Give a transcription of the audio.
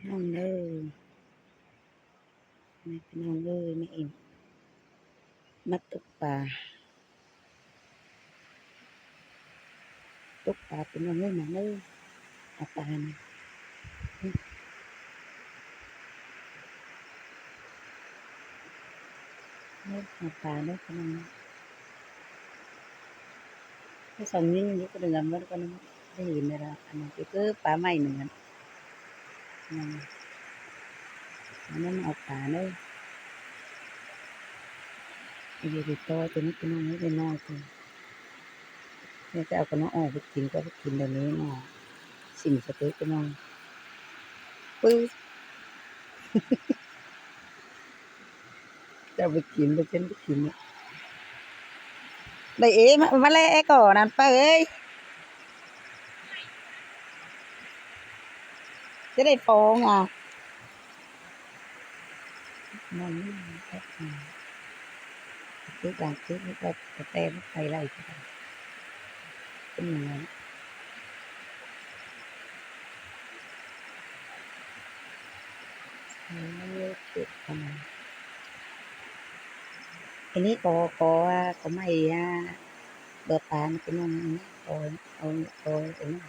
ນ້ອງເດີ ແມ່ພີ່ນ້ອງເອີຍ ແມ່ເອັມມາຕົກປາ ຕົກປາພີ່ນ້ອງເອີຍ ມາເດີ ເອົາປານະ ເອົາປາເດີພີ່ນ້ອງ. ໄດ້ສອງຍິງຢູ່ ກໍໄດ້ລຳເບິດກ່ອນ ໄດ້ເຫັນແລ້ວລະ ອັນນັ້ນຄືປາໄມ້ໜຶ່ງອັນ ອັນນັ້ນ ອັນນັ້ນເອົາປາເດີ ຢູ່ທີ່ຕໍ່ຕົວນີ້ພີ່ນ້ອງເອີຍ ໄດ້ນ້ອຍກວ່າ ແມ່ຈະເອົາກັບນ້ອງອອກໄປກິນ ກໍໄປກິນດຽວນີ້ເນາະ ຊິງສະເຕັກພີ່ນ້ອງ ປຶ້ ຈະເອົາໄປກິນ ບໍ່ເປັນໄປກິນ ໄດ້ເອ ມາ ມາແລະກ່ອນນັ້ນປ້າເອີຍ ຈະໄດ້ຟອງອະ ມອງນີ້ແປັບໜຶ່ງ ຕິດຫຼັງຕິດ ແຕ່ ແຕ່ ແຕ່ໄປໄດ້ຄືກັນ ເປັນຫຍັງ ເອີ ເກັບເອົາມາ ອັນນີ້ຂໍ ຂໍ ຂໍໄມ້ ອາ ເບືອປານ ເປັນຫຍັງ ຂໍ ເອົາ ຂໍ ເອົາ